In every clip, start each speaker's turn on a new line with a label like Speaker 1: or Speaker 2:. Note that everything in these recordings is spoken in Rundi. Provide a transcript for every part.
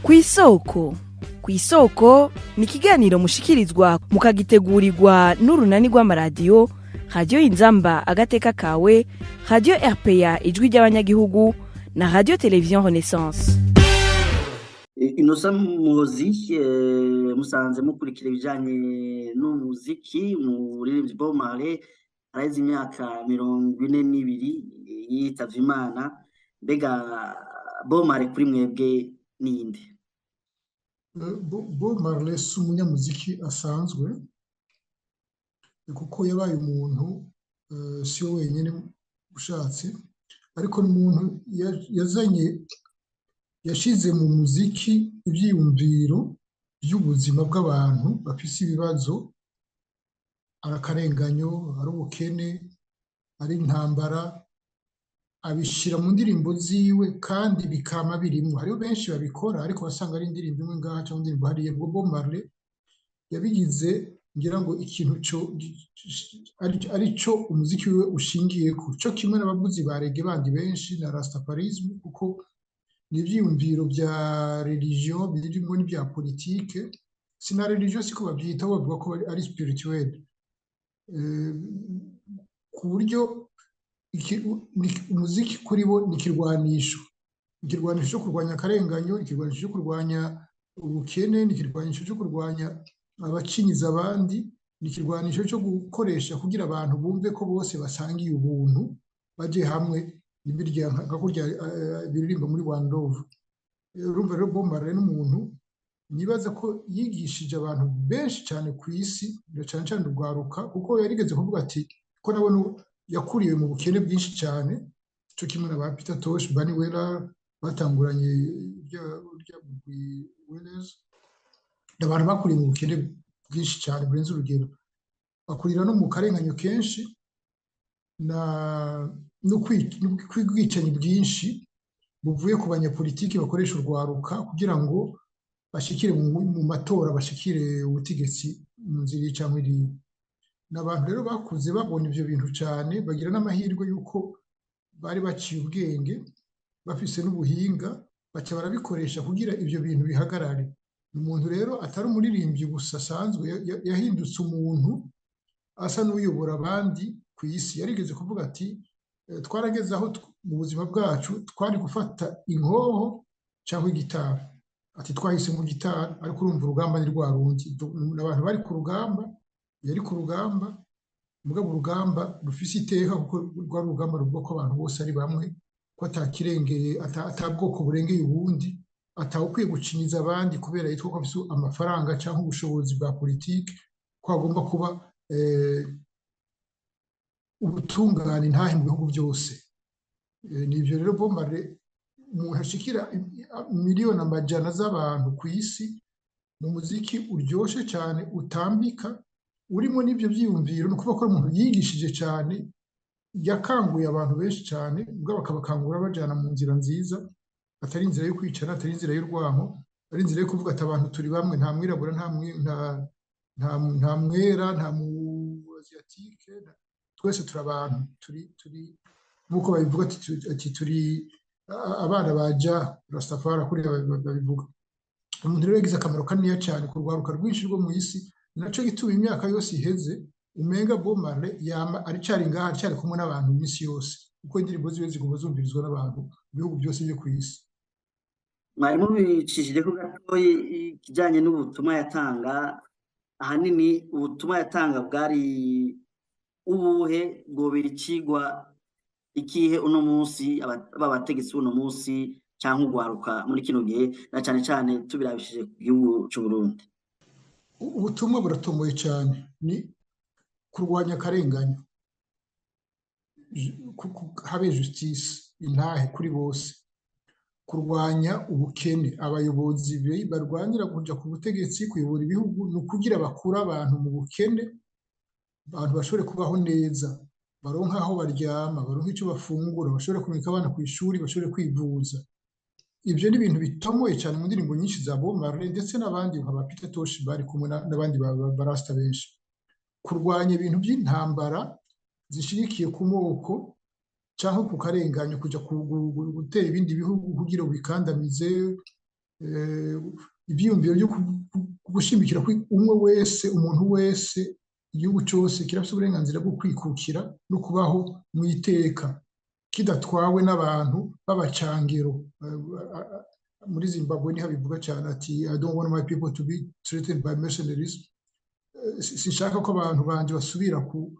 Speaker 1: Kw'isoko, kw'isoko ni ikiganiro mushikirizwa mukagitegurirwa n'urunani rw'amaradiyo Radiyo Inzamba Agateka Kawe, Radiyo RPA Ijwi ry'Abanyagihugu na Radiyo Televiziyo Renaissance.
Speaker 2: Innocent Muhozi, musanze mukurikira ibijanye n'umuziki. Umuririmbyi Bob Marley araheze imyaka 42 yitavye Imana. Mbega Bob Marley kuri mwebwe ninde?
Speaker 3: Bob Marley si umunyamuziki asanzwe, kuko yabaye umuntu, si we wenyine ushatse, ariko ni umuntu yazanye, yashize mu muziki ivyiyumviro vy'ubuzima bw'abantu bafise ibibazo, ari akarenganyo, ari ubukene, ari intambara, abishira mu ndirimbo ziwe kandi bikama birimwo. Hariho benshi babikora, ariko wasanga ari indirimbo imwe ngaha cyangwa indirimbo hariya. Bob Marley yabigize, ngira ngo, ikintu co ari cyo umuziki wiwe ushingiyeko, co kimwe n'abavuzi ba reggae bandi benshi na rastafarisme, kuko ni ivyiyumviro vya religion birimwo n'ivya politike. Si na religion, siko bavyita, bavuga ko ari spirituel, ku buryo umuziki kuri bo ni ikirwanisho, ikirwanisho cyo kurwanya akarenganyo, ikirwanisho cyo kurwanya ubukene, ni ikirwanisho cyo kurwanya abacinyiza abandi, ni ikirwanisho cyo gukoresha kugira abantu bumve ko bose basangiye ubuntu, baje hamwe, nibirya nka kurya biririmba muri One Love. Urumva rero, Bob Marley n'umuntu nibaza ko yigishije abantu benshi cyane ku isi, cyane cyane urwaruka, kuko yarigeze kuvuga ati ko nabona yakuriye mu bukene bwinshi cyane, cyo kimwe na ba Peter Tosh, Bunny Wailer batanguranye urya mugwi Wailers. Abantu bakuriye mu bukene bwinshi cyane burenze urugero, bakurira no mu karenganyo kenshi na n'ubwicanyi bwinshi buvuye ku banyapolitiki bakoresha urwaruka kugira ngo bashikire mu matora, bashikire ubutegetsi mu nzira iyi cyangwa iriya. Ni abantu rero bakuze babona ibyo bintu cyane, bagira n'amahirwe y'uko bari baciye ubwenge, bafise n'ubuhinga, baca barabikoresha kugira ibyo bintu bihagarare. Ni umuntu rero atari umuririmbyi gusa asanzwe, yahindutse umuntu asa n'uyobora abandi ku isi. Yarigeze kuvuga ati: "Twarageze aho mu buzima bwacu twari gufata inkoho cyangwa igitari." Ati: "Twahisemo gitari." Ariko urumva, urugamba ni rwa rundi. Abantu bari ku rugamba, yari ku rugamba, mugabo urugamba rufise iteka, kuko rwari urugamba ruvuga ko abantu bose ari bamwe, ko atakirengeye, ata bwoko burengeye ubundi, atawukwiye gucinyiza abandi kubera yitwa ko afise amafaranga cyangwa ubushobozi bwa politiki, ko hagomba kuba ubutungane ntahe mu bihugu byose. Ni ibyo rero. Bob Marley, umuntu ashikira miliyoni amajana z'abantu ku isi mu muziki uryoshe cyane, utambika, urimo n'ibyo byiyumviro, ni ukuvuga ko ari umuntu yigishije cyane, yakanguye abantu benshi cyane, ubwo bakabakangura bajyana mu nzira nziza, atari inzira yo kwicana, atari inzira y'urwanko, ari inzira yo kuvuga ati: "Abantu turi bamwe, nta mwirabura, nta mwera, nta mu asiatique, twese turi abantu, turi nk'uko babivuga ati turi abana ba Jah Rastafari." Kuriya babivuga. Umuntu rero yagize akamaro kaniniya cyane ku rwaruka rwinshi rwo mu isi. Ni nacyo gituma imyaka yose iheze umenga Bob Marley yama aricari ngaha, aricari kumwe n'abantu iminsi yose, kuko indirimbo ziwe ziguma zumvirizwa n'abantu mu bihugu byose byo ku isi.
Speaker 2: Mwari mubicishije ko gatoyi ikijyanye n'ubutumwa yatanga. Ahanini ubutumwa yatanga bwari ubuhe? Bwobera icigwa ikihe uno munsi babategetsi uno munsi canke urwaruka muri kino gihe, na cane cane tubirabishije ku gihugu c'Uburundi?
Speaker 3: Ubutumwa buratomoye cyane: ni kurwanya akarenganyo, habe justice, intahe kuri bose, kurwanya ubukene. Abayobozi barwanira kuja ku butegetsi, kuyobora ibihugu, ni ukugira bakure abantu mu bukene, abantu bashobore kubaho neza, baronke aho baryama, baronke icyo bafungura, bashobore kurungika abana ku ishuri, bashobore kwivuza. Ibyo ni ibintu bitomoye cyane mu ndirimbo nyinshi za Bob Marley, ndetse n'abandi nka ba Peter Tosh bari kumwe n'abandi barasta benshi. Kurwanya ibintu by'intambara zishigikiye ku moko cyangwa ku karenganyo, kujya gutera ibindi bihugu kugira ngo bikandamize. Ivyiyumviro byo gushimikira ko umwe wese, umuntu wese, igihugu cyose kirafise uburenganzira bwo kwikukira no kubaho mu iteka kidatwawe n'abantu b'abacangero. Muri Zimbabwe niho abivuga cyane, ati: "I don't want my people to be treated by mercenaries." Sinshaka ko abantu banje basubira ku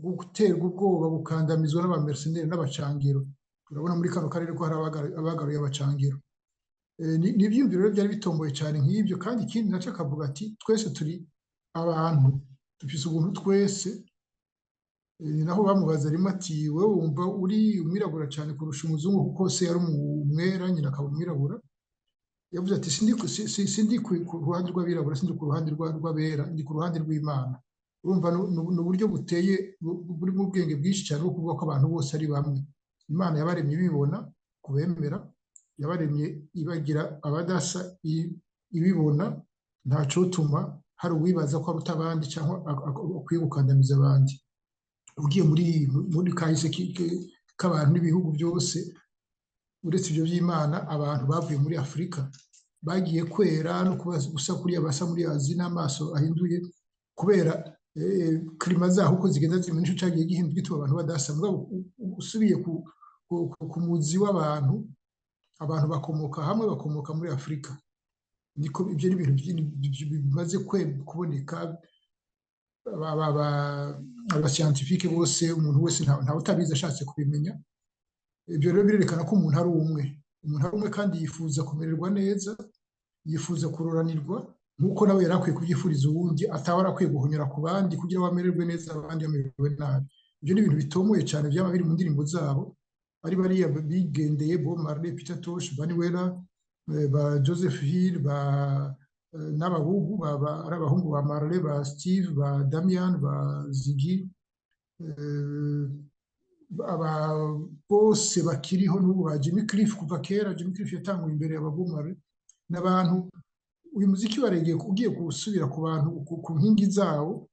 Speaker 3: guterwa ubwoba, gukandamizwa n'abamercenaires n'abacangero. Urabona muri kano karere ko hari abagaruye abacangero. Ni ibyiyumviro rero byari bitomboye cyane nk'ibyo. Kandi ikindi nacyo akavuga ati: "Twese turi abantu, dufise ubuntu twese." Ni naho bamubaza rimwe ati: "Wowe wumva uri umwirabura cyane kurusha umuzungu?" Kuko se yari umwera, nyina akaba umwirabura. Yavuze ati: "Sindi ku ruhande rw'abirabura, sindi ku ruhande rw'abera, ndi ku ruhande rw'Imana." Urumva ni uburyo buteye burimo ubwenge bwinshi cyane bwo kuvuga ko abantu bose ari bamwe. Imana yabaremye ibibona, kubemera yabaremye ibagira abadasa ibibona, ntacotuma hari uwibaza ko aruta abandi cyangwa akwiye gukandamiza abandi. Ugiye muri kahise k'abantu n'ibihugu byose, uretse ibyo by'Imana, abantu bavuye muri Afurika bagiye kwera no kuba gusa kuriya basa muri Azi n'amaso ahinduye kubera climat zaho uko zigenda zimena, nico cagiye gihinduka gituma abantu badasa. Mugabo usubiye ku muzi w'abantu, abantu bakomoka hamwe, bakomoka muri Afurika. Niko ibyo ni ibintu bimaze kuboneka, abascientifiques bose, umuntu wese, ntawe utabizi ashatse kubimenya. Ibyo rero birerekana ko umuntu ari umwe, umuntu ari umwe, kandi yifuza kumererwa neza, yifuza kuroranirwa nk'uko nawe yari akwiye kubyifuriza uwundi, ataba arakwiye guhonyora ku bandi kugira ngo amererwe neza abandi bamererwe nabi. Ibyo ni ibintu bitomoye cyane byaba biri mu ndirimbo zabo, ari bariya bigendeye, Bob Marley, Peter Tosh, Bunny Wailer, ba Joseph Hill, ba n'abahungu ari abahungu ba Marley, ba Steve, ba Damian, ba Ziggy, aba bose bakiriho n'ubu, ba Jimmy Cliff kuva kera. Jimmy Cliff yatanguye imbere ya Bob Marley. N'abantu uyu muziki waregeye ugiye gusubira ku bantu ku nkingi zawo,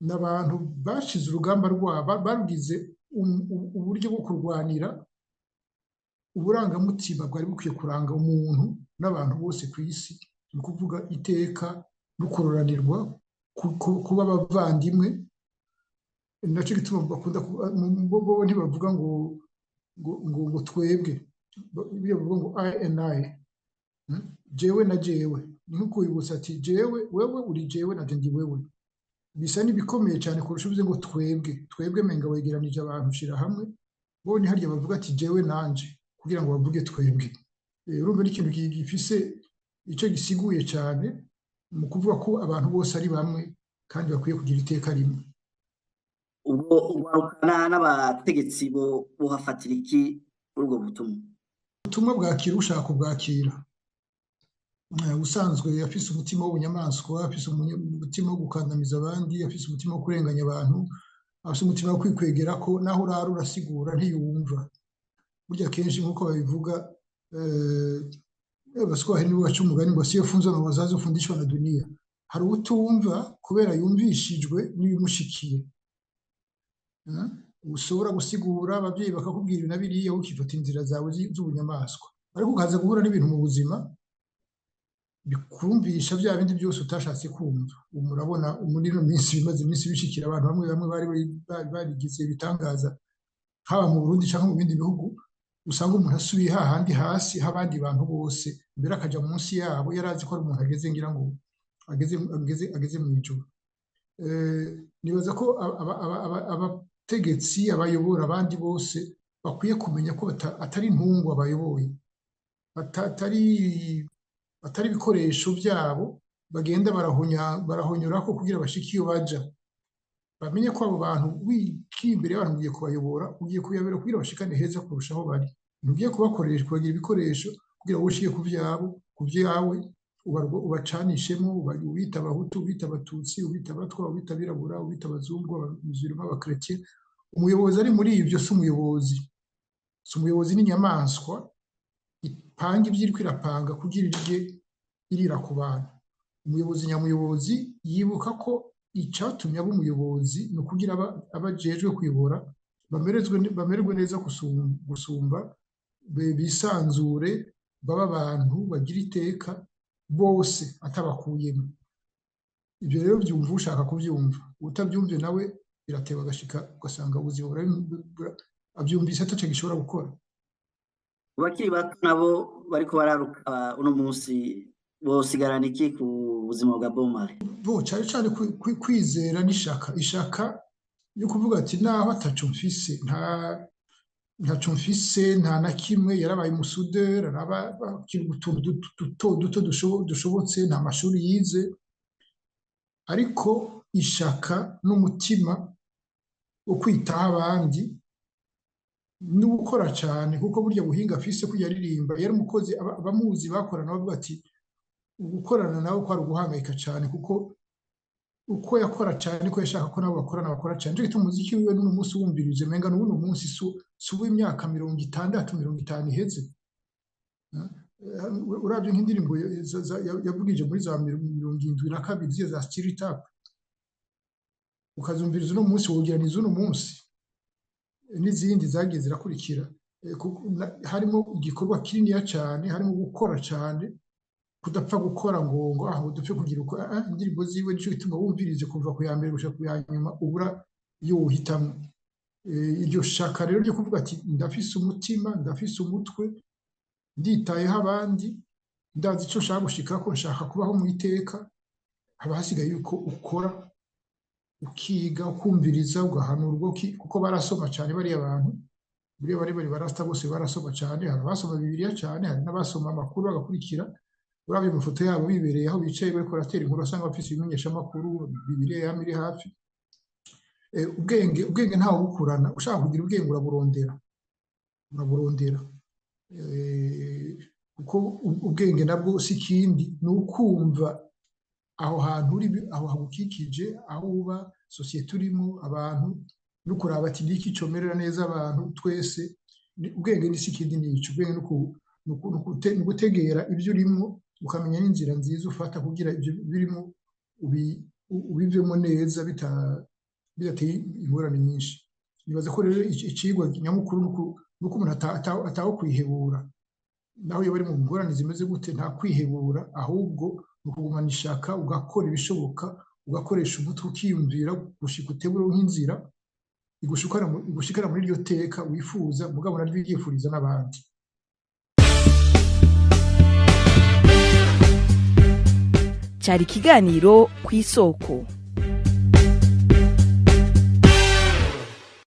Speaker 3: n'abantu bashize urugamba rwabo, barugize uburyo bwo kurwanira uburangamutima bwari bukwiye kuranga umuntu n'abantu bose ku isi, ni ukuvuga iteka no kuroranirwa, kuba abavandimwe. Nacyo gituma bakunda, bo ntibavuga ngo twebwe, ibyo bavuga ngo "I and I", jewe na jewe. Ni nko kwibutsa ati: "Jewe, wewe uri jewe, na ndi wewe." Bisa n'ibikomeye cyane kurusha uvuze ngo twebwe. Twebwe menga wegeranije abantu ushyira hamwe. Bo ni harya bavuga ati "jewe nanje" kugira ngo bavuge twebwe. Urumva ni ikintu gifise icyo gisiguye cyane mu kuvuga ko abantu bose ari bamwe kandi bakwiye kugira iteka rimwe.
Speaker 2: Ubwo urwaruka n'abategetsi bo buhafatira iki muri ubwo butumwa?
Speaker 3: Ubutumwa bwakira ushaka kubwakira. Ubusanzwe afise umutima w'ubunyamaswa, afise umutima wo gukandamiza abandi, afise umutima wo kurenganya abantu, afise umutima wo kwikwegera ko naho urara urasigura ntiyumva. Burya kenshi nk'uko babivuga Abaswahili, nibo baca umugani ngo "Asiyefunzwa na wazazi hufundishwa na dunia." Hari utumva kubera yumvishijwe n'ibimushikiye. Ushobora gusigura ababyeyi bakakubwira ibi na biriya, ukifata inzira zawe z'ubunyamaswa, ariko ukaza guhura n'ibintu mu buzima bikumvisha bya bindi byose utashatse kumva. Ubu murabona muri ino minsi bimaze iminsi bishikira abantu bamwe bamwe bari barigize ibitangaza, haba mu Burundi cyangwa mu bindi bihugu, usanga umuntu asubiye hahandi hasi h'abandi bantu bose, mbere akaja munsi yabo, yari azi ko ari umuntu ageze, ngira ngo ageze mu ijuru. Nibaza ko abategetsi, abayobora abandi bose bakwiye kumenya ko atari intungwa bayoboye, atari ibikoresho byabo bagenda barahonyorako kugira bashike iyo baja. Bamenye ko abo bantu wikiye imbere y'abantu ugiye kubayobora, ugiye kuyobora kugira bashikane heza kurusha aho bari. Ntugiye kubakoresha, kubagira ibikoresho kugira ngo ushike ku byabo, ku byawe, ubacanishemo, ubita Abahutu, ubita Abatutsi, ubita Abatwa, ubita Abirabura, ubita Abazungu, Abamizirima, Abakeretien. Umuyobozi ari muri ibyo si umuyobozi, si umuyobozi, n'inyamaswa ipanga ibyo iriko irapanga kugira irye irira ku bantu. Umuyobozi nyamuyobozi yibuka ko icyatumye aba umuyobozi ni ukugira abajejwe kuyobora bamererwe neza gusumba, bisanzure. Baba abantu bagira iteka bose atabakuyemo. Ibyo rero byumva ushaka kubyumva, utabyumvye nawe birateba agashika ugasanga ubuzima abyumvise ataco gishobora gukora.
Speaker 2: Abakiri bato nabo bariko bararuka uno munsi bosigarana iki ku buzima bwa Bob Marley?
Speaker 3: Bo cyane cyane kwizera n'ishaka, ishaka yo kuvuga ati naho ataco mfise, ntaco mfise, nta na kimwe. Yarabaye umusuderi, araba akiri utuntu duto duto dushobotse, nta mashuri yize, ariko ishaka n'umutima wo kwitaho abandi no gukora cyane, kuko burya buhinga afise ko yaririmba yari umukozi. Abamuzi bakorana bavuga ati gukorana nawe kwari uguhangayika cyane, kuko uko yakora cyane ko yashaka ko nabo bakorana bakora cyane. Nico gituma umuziki wiwe n'uno munsi wumvirije umenga n'uno munsi si uw'imyaka 60, 50 iheze. Uravye nk'indirimbo yavugije muri za 72 ziriya za Stir It Up, ukazumviriza uno munsi wogira ni z'uno munsi, n'izindi zagiye zirakurikira. Harimo igikorwa kininiya cyane, harimo gukora cyane, kudapfa gukora ngo aho dupfe kugira uko. Indirimbo ziwe nico gituma wumvirije kuva ku ya mbere gushika ku ya nyuma ubura iyo wohitamwo. Iryo shaka rero ryo kuvuga ati ndafise umutima, ndafise umutwe, nditayeho abandi, ndazi ico nshaka gushikako, nshaka kubaho mu iteka, haba hasigaye yuko ukora, ukiga, ukumviriza, ugahanurwa, kuko barasoma cyane bariya bantu. Buriya bari barasta bose barasoma cyane, hari abasoma Bibiliya cyane, hari n'abasoma amakuru bagakurikira. Uravye amafoto yabo bibereye aho bicaye bariko baratera inkuru, wasanga bafise ibimenyeshamakuru, Bibiliya yama iri hafi. Ubwenge ntawe ubukurana. Ushaka kugira ubwenge uraburondera, uraburondera. Kuko ubwenge nabwo si ikindi, ni ukumva aho hantu uri, aho hagukikije, aho uba, sosiyete urimo, abantu, no kuraba ati niki comerera neza abantu twese. Ubwenge ni si ikindi, nico ubwenge ni ugutegera ibyo urimo, ukamenya n'inzira nziza ufata kugira ibyo birimo ubivemo neza bidateye ingorane nyinshi. Nibaza ko rero icigwa nyamukuru nuko umuntu ataho kwihebura, naho iyo bari mu ngorane zimeze gute, nta kwihebura, ahubwo ni ukugumana ishaka, ugakora ibishoboka, ugakoresha umutwe, ukiyumvira gushika utebure nk'inzira igushikana muri iryo teka wifuza, mugabo naryo uryifuriza n'abandi.
Speaker 1: Cyari ikiganiro ku isoko.